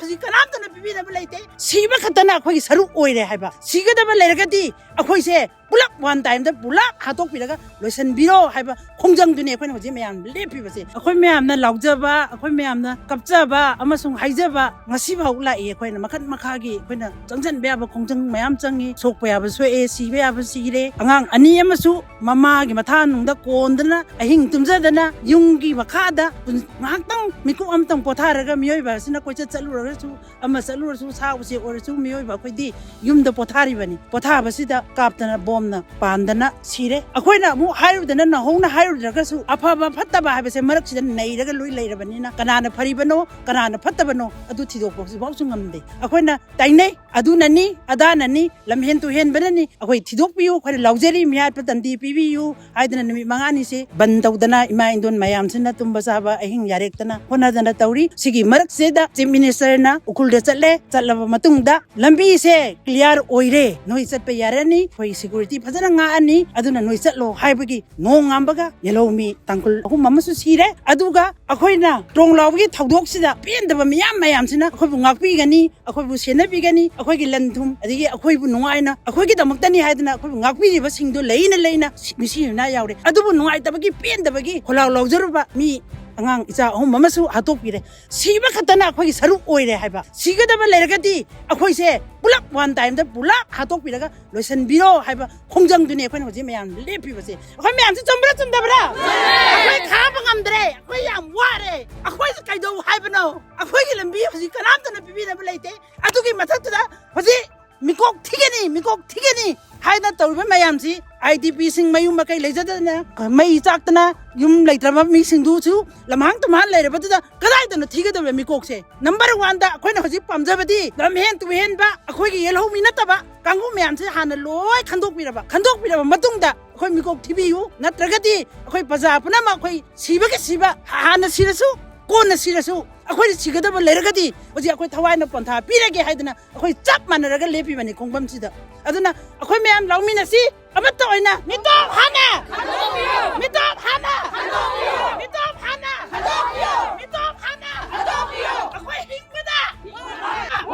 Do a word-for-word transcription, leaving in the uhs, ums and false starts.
ꯍꯧꯖꯤꯛ ꯀꯅꯥꯝꯇꯅ ꯄꯤꯕꯤꯅꯕ ꯂꯩꯇꯦ꯫ ꯁꯤꯕ ꯈꯛꯇꯅ ꯑꯩꯈꯣꯏꯒꯤ ꯁꯔꯨꯛ ꯑꯣꯏꯔꯦ ꯍꯥꯏꯕ꯫ ꯁꯤꯒꯗꯕ ꯂꯩꯔꯒꯗꯤ ꯑꯩꯈꯣꯏꯁꯦ ꯄꯨꯂꯞ ꯋꯥꯟ ꯇꯥꯏꯝꯗ ꯄꯨꯂꯞ ꯍꯥꯠꯇꯣꯛꯄꯤꯔꯒ ꯂꯣꯏꯁꯤꯟꯕꯤꯔꯣ ꯍꯥꯏꯕ ꯈꯣꯡꯖꯪꯗꯨꯅꯤ ꯑꯩꯈꯣꯏꯅ ꯍꯧꯖꯤꯛ ꯃꯌꯥꯝ ꯂꯦꯞꯄꯤꯕꯁꯦ꯫ ꯑꯩꯈꯣꯏ ꯃꯌꯥꯝꯅ ꯂꯥꯎꯖꯕ, ꯑꯩꯈꯣꯏ ꯃꯌꯥꯝꯅ ꯀꯞꯆꯕ ꯑꯃꯁꯨꯡ ꯍꯥꯏꯖꯕ ꯉꯁꯤ ꯐꯥꯎ ꯂꯥꯛꯏ꯫ ꯑꯩꯈꯣꯏꯅ ꯃꯈꯟ ꯃꯈꯥꯒꯤ ꯑꯩꯈꯣꯏꯅ ꯆꯪꯁꯤꯟꯕ ꯌꯥꯕ ꯈꯣꯡꯖꯪ ꯃꯌꯥꯝ ꯆꯪꯉꯤ, ꯁꯣꯛꯄ ꯌꯥꯕ ꯁꯣꯛꯑꯦ, ꯁꯤꯕ ꯌꯥꯕ ꯁꯤꯔꯦ꯫ ꯑꯉꯥꯡ ꯑꯅꯤ ꯑꯃꯁꯨ ꯃꯃꯥꯒꯤ ꯃꯊꯥꯅꯨꯡꯗ ꯀꯣꯟꯗꯅ ꯑꯍꯤꯡ ꯇꯨꯝꯖꯗꯅ ꯌꯨꯝꯒꯤ ꯃꯈꯥꯗ ꯄꯨꯟ-, ꯉꯥꯏꯍꯥꯛꯇꯪ ꯃꯤꯀꯨꯞ ꯑꯃꯇꯪ ꯄꯣꯊꯥꯔꯒ ꯃꯤꯑꯣꯏꯕ ꯑꯁꯤꯅ ꯀꯣꯏꯆꯠ ꯆꯠꯂꯨꯔꯒꯁꯨ ꯑꯃ ꯆꯠꯂꯨꯔꯁꯨ, ꯁꯥ ꯎꯆꯦꯛ ꯑꯣꯏꯔꯁꯨ, ꯃꯤꯑꯣꯏꯕ ꯑꯩꯈꯣꯏꯗꯤ ꯌꯨꯝꯗ ꯄꯣꯊꯥꯔꯤꯕꯅꯤ꯫ ꯄꯣꯊꯥꯕꯁꯤꯗ ꯀꯥꯞꯇꯅ ꯕꯣꯝꯅ ꯄꯥꯟꯗꯅ ꯁꯤꯔꯦ꯫ ꯑꯩꯈꯣꯏꯅ ꯑꯃꯨꯛ ꯍꯥꯏꯔꯨꯗꯅ ꯅꯧꯍꯧꯅ ꯍꯥꯏꯔꯨꯗ꯭ꯔꯒꯁꯨ ꯑꯐꯕ ꯐꯠꯇꯕ ꯍꯥꯏꯕꯁꯦ ꯃꯔꯛꯁꯤꯗ ꯅꯩꯔꯒ ꯂꯣꯏ ꯂꯩꯔꯕꯅꯤꯅ ꯀꯅꯥꯅ ꯐꯔꯤꯕꯅꯣ ꯀꯅꯥꯅ ꯐꯠꯇꯕꯅꯣ ꯑꯗꯨ ꯊꯤꯗꯣꯛꯄ ꯍꯧꯖꯤꯛꯐꯥꯎꯁꯨ ꯉꯝꯗꯦ꯫ ꯑꯩꯈꯣꯏꯅ ꯇꯥꯏꯅꯩ, ꯑꯗꯨꯅꯅꯤ ꯑꯗꯥꯅꯅꯤ, ꯂꯝꯍꯦꯟ ꯇꯨꯍꯦꯟꯕꯅꯅꯤ, ꯑꯩꯈꯣꯏ ꯊꯤꯗꯣꯛꯄꯤꯌꯨ, ꯑꯩꯈꯣꯏꯅ ꯂꯥꯎꯖꯔꯤ, ꯃꯤꯍꯥꯠꯄ ꯇꯟꯗꯤ ꯄꯤꯕꯤꯌꯨ ꯍꯥꯏꯗꯅ ꯅꯨꯃꯤꯠ ꯃꯉꯥꯅꯤꯁꯦ ꯕꯟ ꯇꯧꯗꯅ ꯏꯃꯥ ꯏꯟꯗꯣꯟ ꯃꯌꯥꯝꯁꯤꯅ ꯇꯨꯝꯕ ꯆꯥꯕ ꯑꯍꯤꯡ ꯌꯥꯔꯦꯛꯇꯅ ꯍꯣꯠꯅꯗꯅ ꯇꯧꯔꯤ꯫ ꯁꯤꯒꯤ ꯃꯔꯛꯁꯤꯗ ꯆꯤꯐ ꯃꯤꯅꯤꯁꯇꯔꯅ ꯎꯈ꯭ꯔꯨꯜꯗ ꯆꯠꯂꯦ, ꯆꯠꯂꯕ ꯃꯇꯨꯡꯗ ꯂꯝꯕꯤꯁꯦ ꯀ꯭ꯂꯤꯌꯥꯔ ꯑꯣꯏꯔꯦ, ꯅꯣꯏ ꯆꯠꯄ ꯌꯥꯔꯅꯤ, ꯑꯩꯈꯣꯏ ꯁꯦꯀꯨꯔꯤꯇꯤ ꯐꯖꯅ ꯉꯥꯛꯑꯅꯤ, ꯑꯗꯨꯅ ꯅꯣꯏ ꯆꯠꯂꯣ ꯍꯥꯏꯕꯒꯤ ꯅꯣꯡꯉꯥꯟꯕꯒ ꯌꯦꯜꯍꯧꯃꯤ ꯇꯥꯡꯈꯨꯜ ꯑꯍꯨꯝ ꯑꯃꯁꯨ ꯁꯤꯔꯦ꯫ ꯑꯗꯨꯒ ꯑꯩꯈꯣꯏꯅ ꯇ꯭ꯔꯣꯡ ꯂꯥꯎꯕꯒꯤ ꯊꯧꯗꯣꯛꯁꯤꯗ ꯄꯦꯟꯗꯕ ꯃꯤꯌꯥꯝ ꯃꯌꯥꯝꯁꯤꯅ ꯑꯩꯈꯣꯏꯕꯨ ꯉꯥꯛꯄꯤꯒꯅꯤ, ꯑꯩꯈꯣꯏꯕꯨ ꯁꯦꯟꯅꯕꯤꯒꯅꯤ, ꯑꯩꯈꯣꯏꯒꯤ ꯂꯟ ꯊꯨꯝ, ꯑꯗꯒꯤ ꯑꯩꯈꯣꯏꯕꯨ ꯅꯨꯡꯉꯥꯏꯅ ꯑꯩꯈꯣꯏꯒꯤꯗꯃꯛꯇꯅꯤ ꯍꯥꯏꯗꯅ ꯑꯩꯈꯣꯏꯕꯨ ꯉꯥꯛꯄꯤꯔꯤꯕꯁꯤꯡꯗꯣ ꯂꯩꯅ ꯂꯩꯅ ꯁꯤ-, ꯃꯤꯁꯤ ꯃꯤꯅꯥ ꯌꯥꯎꯔꯦ꯫ ꯑꯗꯨꯕꯨ ꯅꯨꯡꯉꯥꯏꯇꯕꯒꯤ ꯄꯦꯟꯗꯕꯒꯤ ꯈꯣꯜꯂꯥꯎ ꯂꯥꯎꯖꯔꯨꯕ ꯃꯤ ꯑꯉꯥꯡ ꯏꯆꯥ ꯑꯍꯨꯝ ꯑꯃꯁꯨ ꯍꯥꯠꯇꯣꯛꯄꯤꯔꯦ꯫ ꯁꯤꯕ ꯈꯛꯇꯅ ꯑꯩꯈꯣꯏꯒꯤ ꯁꯔꯨꯛ ꯑꯣꯏꯔꯦ ꯍꯥꯏꯕ꯫ ꯁꯤꯒꯗꯕ ꯂꯩꯔꯒꯗꯤ ꯑꯩꯈꯣꯏꯁꯦ ꯄꯨꯂꯞ ꯋꯥꯟ ꯇꯥꯏꯝꯗ ꯄꯨꯂꯞ ꯍꯥꯠꯇꯣꯛꯄꯤꯔꯒ ꯂꯣꯏꯁꯤꯟꯕꯤꯔꯣ ꯍꯥꯏꯕ ꯈꯣꯡꯖꯪꯗꯨꯅꯤ ꯑꯩꯈꯣꯏꯅ ꯍꯧꯖꯤꯛ ꯃꯌꯥꯝ ꯂꯦꯞꯄꯤꯕꯁꯦ꯫ ꯑꯩꯈꯣꯏ ꯃꯌꯥꯝꯁꯦ ꯆꯨꯝꯕ꯭ꯔꯥ ꯆꯨꯝꯗꯕ꯭ꯔꯥ? ꯑꯩꯈꯣꯏ ꯈꯥꯡꯕ ꯉꯝꯗ꯭ꯔꯦ, ꯑꯩꯈꯣꯏ ꯌꯥꯝ ꯋꯥꯔꯦ꯫ ꯑꯩꯈꯣꯏꯁꯦ ꯀꯩꯗꯧ ꯍꯥꯏꯕꯅꯣ? ꯑꯩꯈꯣꯏꯒꯤ ꯂꯝꯕꯤ ꯍꯧꯖꯤꯛ ꯀꯅꯥꯝꯇꯅ ꯄꯤꯕꯤꯅꯕ ꯂꯩꯇꯦ꯫ ꯑꯗꯨꯒꯤ ꯃꯊꯛꯇꯨꯗ ꯍꯧꯖꯤꯛ ꯃꯤꯀꯣꯛ ꯊꯤꯒꯅꯤ, ꯃꯤꯀꯣꯛ ꯊꯤꯒꯅꯤ ꯍꯥꯏꯅ ꯇꯧꯔꯤꯕ ꯃꯌꯥꯝꯁꯤ, ꯑꯥꯏ ꯗꯤ ꯄꯤꯁꯤꯡ ꯃꯌꯨꯝ ꯃꯀꯩ ꯂꯩꯖꯗꯅ ꯃꯩ ꯆꯥꯛꯇꯅ ꯌꯨꯝ ꯂꯩꯇ꯭ꯔꯕ ꯃꯤꯁꯤꯡꯗꯨꯁꯨ ꯂꯝꯍꯥꯡ ꯇꯨꯝꯍꯥꯡ ꯂꯩꯔꯕꯗꯨꯗ ꯀꯗꯥꯏꯗꯅꯣ ꯊꯤꯒꯗꯕ ꯃꯤꯀꯣꯛꯁꯦ? ꯅꯝꯕꯔ ꯋꯥꯟꯗ ꯑꯩꯈꯣꯏꯅ ꯍꯧꯖꯤꯛ ꯄꯥꯝꯖꯕꯗꯤ ꯂꯝꯍꯦꯟ ꯇꯨꯍꯦꯟꯕ, ꯑꯩꯈꯣꯏꯒꯤ ꯌꯦꯜꯍꯧꯃꯤ ꯅꯠꯇꯕ ꯀꯥꯡꯕꯨ ꯃꯌꯥꯝꯁꯦ ꯍꯥꯟꯅ ꯂꯣꯏ ꯈꯟꯗꯣꯛꯄꯤꯔꯕ, ꯈꯟꯗꯣꯛꯄꯤꯔꯕ ꯃꯇꯨꯡꯗ ꯑꯩꯈꯣꯏ ꯃꯤꯀꯣꯛ ꯊꯤꯕꯤꯌꯨ, ꯅꯠꯇ꯭ꯔꯒꯗꯤ ꯑꯩꯈꯣꯏ ꯄ꯭ꯔꯖꯥ ꯄꯨꯝꯅꯃꯛ ꯑꯩꯈꯣꯏ ꯁꯤꯕꯒꯤ ꯁꯤꯕ, ꯍꯥꯟꯅ ꯁꯤꯔꯁꯨ ꯀꯣꯟꯅ ꯁꯤꯔꯁꯨ ꯑꯩꯈꯣꯏꯅ ꯁꯤꯒꯗꯕ ꯂꯩꯔꯒꯗꯤ ꯍꯧꯖꯤꯛ ꯑꯩꯈꯣꯏ ꯊꯋꯥꯏꯅ ꯄꯣꯟꯊꯥ ꯄꯤꯔꯒꯦ ꯍꯥꯏꯗꯅ ꯑꯩꯈꯣꯏ ꯆꯞ ꯃꯥꯟꯅꯔꯒ ꯂꯦꯞꯄꯤꯕꯅꯤ ꯈꯣꯡꯕꯝꯁꯤꯗ꯫ ꯑꯗꯨꯅ ꯑꯩꯈꯣꯏ ꯃꯌꯥꯝ ꯂꯥꯎꯃꯤꯟꯅꯁꯤ, ꯑꯃꯠꯇ ꯑꯣꯏꯅ ꯃꯤꯇꯣꯞ ꯍꯥꯟꯅ! ꯃꯤꯇꯣꯞ ꯍꯥꯟꯅ!